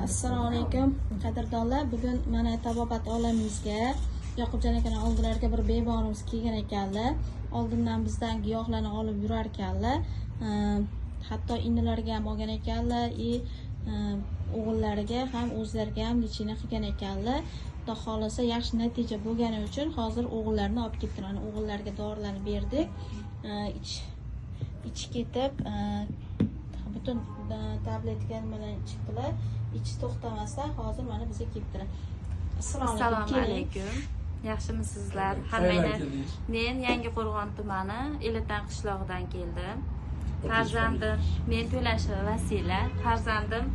Assalomu alaykum qadrdonlar. Bugun mana tabobat olamimizga Yoqubjon akani oldilariga bir bemorimiz kelgan ekanlar. Oldindan bizdan giyohlarni olib yurar ekanlar. Hatto inilariga ham olgan ekanlar, o'g'illariga ham, o'zlariga ham lechение qilgan ekanlar. Xudo xohlasa yaxshi natija bo'lgani uchun hozir o'g'illarini olib ketdilar. Mana o'g'illariga dorilarni berdik. Ichi ketib, butun tabletka nimalarni ichibdilar. Ichi to'xtamasdan hozir mana bizga kelibdilar. Assalomu alaykum. Yaxshimisizlar? Hammanglar. Men Yangiqo'rg'on tumani Elatan qishlog'idan keldim. Farzandim, men to'lashi Vasila. Farzandim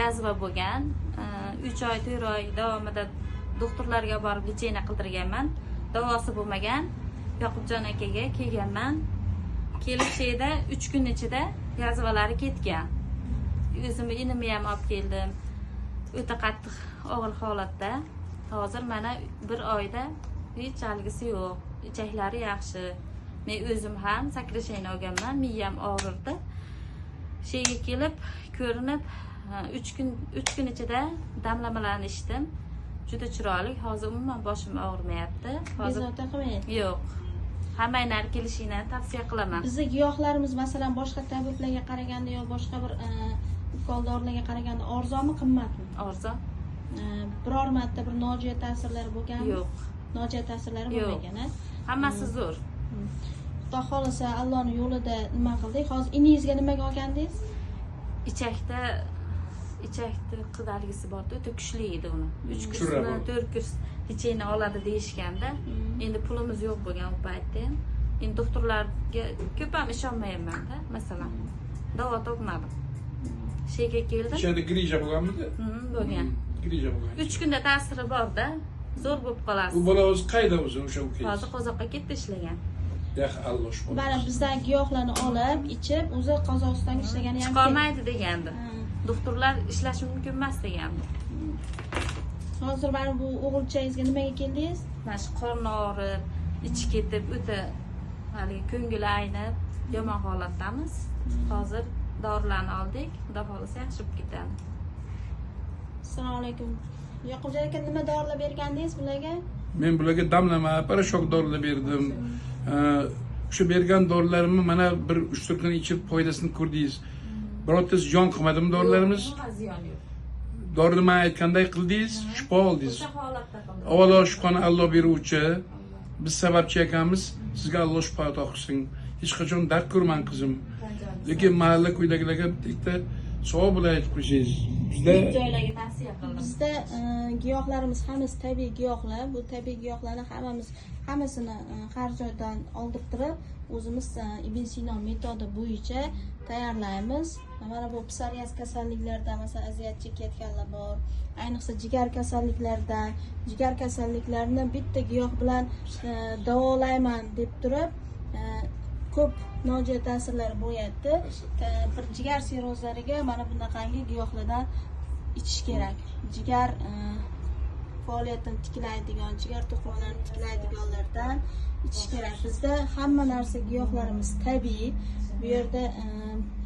yazva bo'lgan. 3 oy, 4 oy davomida doktorlarga borib lechение qildirganman. Davosi bo'lmagan. Yoqubjon akaga kelganman. Kelib sheyda 3 kun ichida yazvalari ketgan. O'zimni inimni ham olib keldim. O'ta qattiq og'ir holatda. Hozir mana bir oyda hech halgisi yo'q. Ichaklari yaxshi. Men o'zim ham sakrashayni olganman, miyam og'rirdi. Sheyga kelib, ko'rinib, 3 kun ichida damlamalarni ichdim. Juda chiroyli. Hozir umuman boshim og'rimayapti. Hozir bezovta qilmayapti. Yo'q. Hammanglar kelishingni tavsiya qilaman. Bizni giyohlarimiz masalan boshqa tabiblarga qaraganda yo boshqa bir ukol dorilarga qaraganda arzonmi, qimmatmi? Arzon. Biror marta bir nojo'ya ta'sirlari bo'lganmi? Yo'q. Nojo'ya ta'sirlari bo'lmagan, a? Hammasi zo'r. Xudo xohlasa Allohning yo'lida nima qildik? Hozir iningizga nimaga olgandingiz? Ichakda qizalgisi bordi, o'ta kuchli edi uni. 3 kursni, 4 kurs lechение oladi deyishganda, endi pulimiz yo'q bo'lgan u paytda. Endi doktorlarga ko'p ham ishonmayapman-da, masalan. Davo topmadim. Sheyga keldim. Ichakda grija bo'lganmidi? Bo'lgan. Grija bo'lgan. 3 kunda ta'siri bor-da, zo'r bo'lib qolasiz. U bola o'zi qayda o'zi o'sha ukangiz? Hozir Qozoqqa ketdi ishlagan. Alloh shukr. Mana bizdan giyohlarni olib, ichib, o'zi Qozog'istonga ishlagani ham chiqolmaydi degandi. Doktorlar ishlashi mumkin emas degandi. Hozir mana bu o'g'ilchangizga nimaga keldingiz? Mana shu qorni og'rib, ichi ketib, o'ta haligi ko'ngili aynib, yomon holatdamiz. Hozir dorilarni oldik, Xudo xohlasa yaxshi bo'lib ketadi. Assalomu alaykum. Yoqubjon aka, nima dorilar bergandingiz bularga? Men bularga damlama, parashok dorilar berdim. O'sha bergan dorilarimni mana bir 3-4 kun ichib foydasini ko'rdingiz. Birorta ziyon qilmadimi dorilarimiz? Yo'q, ziyon yo'q. Dorini men aytganday qildingiz, shifo oldingiz. O'sha holatda qildim. Avvalo shifoni Alloh beruvchi, biz sababchi ekanmiz. Sizga Alloh shifo ato qilsin. Hech qachon dard ko'rmang qizim. Lekin mahalla ko'ydagilarga bitta savob bilan aytib qo'ysangiz. Bizda joylarga tavsiya qildim. Bizda giyohlarimiz hammasi tabiiy giyohlar. Bu tabiiy giyohlarni hammasini har joydan oldirtirib, o'zimiz Ibn Sino metodi bo'yicha tayyorlaymiz. Mana bu psoriaz kasalliklaridan masalan aziyat chekayotganlar bor. Ayniqsa jigar kasalliklaridan, jigar kasalliklarini bitta giyoh bilan davolayman deb turib, ko'p nojo'ya ta'sirlari bo'lyapti. Bir jigar sirrozlariga mana bunaqangi giyohlardan ichish kerak. Jigar faoliyatini tiklaydigan, jigar to'qimalarini tiklaydiganlardan ichish kerak. Bizda hamma narsa giyohlarimiz tabiiy. Bu yerda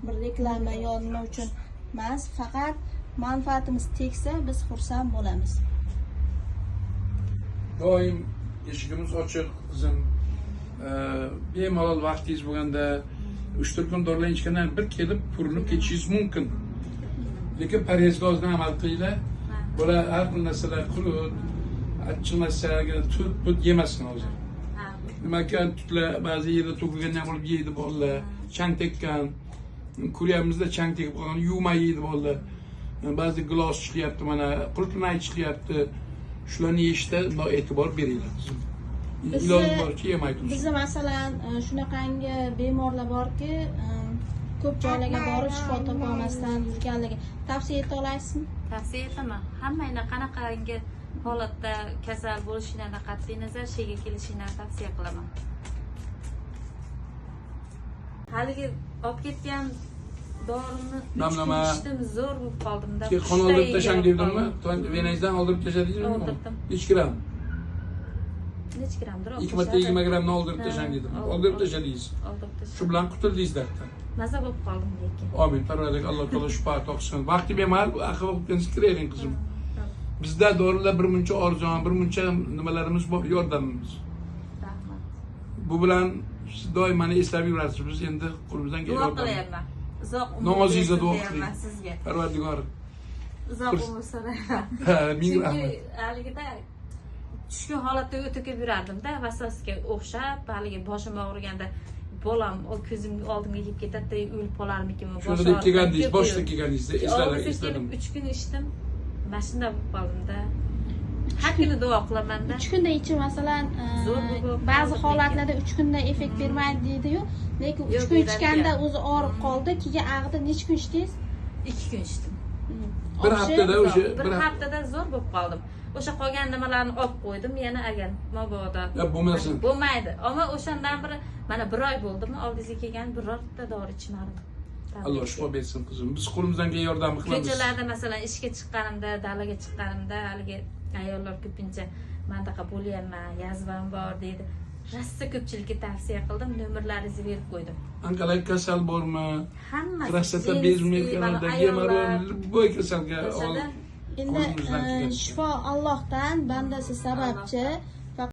bir reklama yo nima uchun emas, faqat manfaatimiz tegsa biz xursand bo'lamiz. Doim eshigimiz ochiq qizim. Bemalol vaqtingiz bo'lganda 3-4 kun dorilar ichgandan bir kelib ko'rinib ketishingiz mumkin. Lekin parhezga ozgina amal qilinglar. Bular har xil narsalar, qurut, achchiq narsalarga tut put yemasin hozir. Nimaki tutlar ba'zi yerda to'kilgandan ham olib yeydi bolalar, chang tekkan. Ko'ryapmizda chang tegib qolgan, yuvmay yeydi bolalar. Ba'zi gilos chiqyapti mana, qulupnay chiqyapti. Shularni yeyishda e'tibor beringlar qizim. Iloji boricha yemay tursin. Bizda masalan shunaqangi bemorlar borki, ko'p joylarga borib shifo topa olmasdan yurganligi. Tavsiya eta olasizmi? Tavsiya etaman. Hammanglar qanaqangi holatda kasal bo'lishidan qat'iy nazar sheyga kelishini tavsiya qilaman. Haligi olib ketgan dorimni damlama ichdim, zo'r bo'lib qoldim-da. Qon oldirib tashlang dedimmi? Venangizdan oldirib tashladingizmi? Oldirdim. Necha gram? Necha gramdir? 2 marta 20 gramni oldirib tashlang dedim. Oldirib tashladingiz. Oldirib tashladim. Shu bilan qutuldingiz darddan. Maza bo'lib qoldim lekin. Amin. Parvardigor Alloh taolo shifo topsin. Vaqti bemalol aql kiravering qizim. Bizda dorilar bir muncha arzon, bir muncha nimalarimiz bor, yordamimiz. Rahmat. Bu bilan siz doim mani eslab yurasiz. Biz endi qo'limizdan Duo kelgan yordam. qilyapman. Uzoq umr Namozingizda bersin duo qiling. deyapman sizga. Parvardigor. Uzoq umr so'rayman. Ha, ming Chunki rahmat. haligida tushkun holatda o'ta ko'p yurardimda, vasvasga o'xshab, haligi boshim og'riganda bolam o ko'zim oldimga kelib ketadi, o'lib qolarmikinmi? Shuni deb kelgandingiz, boshida kelganingizda esladim, Oldimga esladim. kelib 3 kun ichdim. Mana shunday bo'lib qoldimda. Har kuni duo qilamanda. 3 kunda ichi masalan, Zo'r bo'lib ba'zi qoldi holatlarda 3 kunda effekt bermaydi deydi-yu, lekin 3 Yo'q, kun beradi ichganda ekan. o'zi og'rib qoldi, keyin ag'da necha kun ichdingiz? 2 kun ichdim. Bir Obshi- haftada o'sha Bir bir haftada zo'r bo'lib qoldim. O'sha qolgan nimalarni olib qo'ydim, yana agar mabodo Ya bo'lmasin. bo'lmaydi. Ammo o'shandan beri mana bir oy bo'ldimi, oldingizga kelgan birorta dori ichmadim. Alloh shifo bersin qizim. Biz qo'limizdan kelgan yordamni qilamiz. Ko'chalarda masalan ishga chiqqanimda, dalaga chiqqanimda haligi ayollar ko'pincha mandaqa bo'lyapman, yazvam bor deydi. Rosa ko'pchilikka tavsiya qildim, nomerlaringizni berib qo'ydim. Anqalay kasal bormi? Hammasi Prostata женский, bezmi, mana kanalda ayollar. gemorroy, bu kasalga O'shada Endi qo'limizdan kelgan. shifo Allohdan, bandasi sababchi.